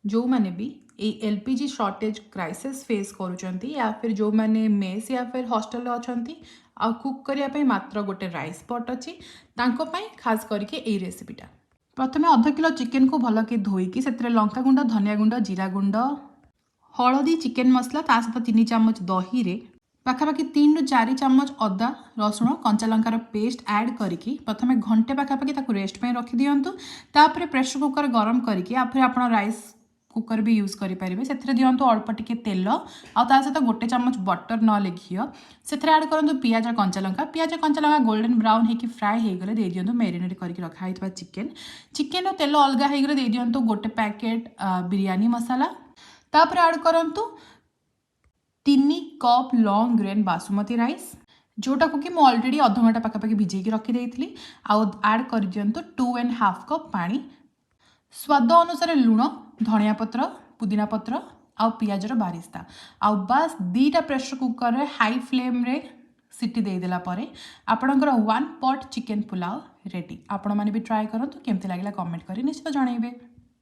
ଯେଉଁମାନେ ବି ଏଇ LPG shortage crisis face କରୁଛନ୍ତି ୟା ଫିର୍ ଯେଉଁମାନେ ମେସ୍ ୟା ଫିର୍ ହଷ୍ଟେଲରେ ଅଛନ୍ତି ଆଉ କୁକ୍ କରିବା ପାଇଁ ମାତ୍ର ଗୋଟେ ରାଇସ୍ ପଟ୍ ଅଛି, ତାଙ୍କ ପାଇଁ ଖାସ୍ କରିକି ଏଇ ରେସିପିଟା। ପ୍ରଥମେ ଅଧ କିଲୋ ଚିକେନକୁ ଭଲକି ଧୋଇକି ସେଥିରେ ଲଙ୍କା ଗୁଣ୍ଡ, ଧନିଆ ଗୁଣ୍ଡ, ଜିରା ଗୁଣ୍ଡ, ହଳଦୀ, ଚିକେନ ମସଲା, ତା ସହିତ 3 ଚାମଚ ଦହିରେ ପାଖାପାଖି 3ରୁ 4 ଚାମଚ ଅଦା, ରସୁଣ, କଞ୍ଚା ଲଙ୍କାର ପେଷ୍ଟ ଆଡ଼୍ କରିକି ପ୍ରଥମେ ଘଣ୍ଟେ ପାଖାପାଖି ତାକୁ ରେଷ୍ଟ ପାଇଁ ରଖିଦିଅନ୍ତୁ। ତାପରେ ପ୍ରେସର କୁକର ଗରମ କରିକି ୟା ଫିର୍ ଆପଣ ରାଇସ୍ କୁକର ବି ୟୁଜ୍ କରିପାରିବେ, ସେଥିରେ ଦିଅନ୍ତୁ ଅଳ୍ପ ଟିକେ ତେଲ ଆଉ ତା ସହିତ 1 ଚାମଚ ବଟର ନହେଲେ ଘିଅ। ସେଥିରେ ଆଡ଼୍ କରନ୍ତୁ ପିଆଜ, କଞ୍ଚା ଲଙ୍କା। ପିଆଜ, କଞ୍ଚା ଲଙ୍କା ଗୋଲ୍ଡେନ୍ ବ୍ରାଉନ୍ ହେଇକି ଫ୍ରାଏ ହେଇଗଲେ ଦେଇଦିଅନ୍ତୁ ମେରିନେଟ୍ କରିକି ରଖା ହେଇଥିବା ଚିକେନ୍। ଚିକେନ୍ର ତେଲ ଅଲଗା ହେଇଗଲେ ଦେଇଦିଅନ୍ତୁ ଗୋଟେ ପ୍ୟାକେଟ୍ ବିରିୟାନୀ ମସଲା। ତାପରେ ଆଡ଼୍ କରନ୍ତୁ 3 cup long grain basmati rice, ଯେଉଁଟାକୁ କି ମୁଁ ଅଲରେଡ଼ି ଅଧଘଣ୍ଟା ପାଖାପାଖି ଭିଜେଇକି ରଖିଦେଇଥିଲି। ଆଉ ଆଡ଼୍ କରିଦିଅନ୍ତୁ 2.5 କପ୍ ପାଣି, ସ୍ୱାଦ ଅନୁସାରେ ଲୁଣ, ଧନିଆ ପତ୍ର, ପୁଦିନା ପତ୍ର ଆଉ ପିଆଜର ବାରିସ୍ତା। ଆଉ ବାସ୍, 2ଟା ପ୍ରେସର କୁକରରେ ହାଇ ଫ୍ଲେମ୍ରେ ସିଟି ଦେଇଦେଲା ପରେ ଆପଣଙ୍କର ୱାନ୍ ପଟ୍ ଚିକେନ୍ ପୁଲାଉ ରେଡ଼ି। ଆପଣମାନେ ବି ଟ୍ରାଏ କରନ୍ତୁ, କେମିତି ଲାଗିଲା କମେଣ୍ଟ କରି ନିଶ୍ଚିତ ଜଣାଇବେ।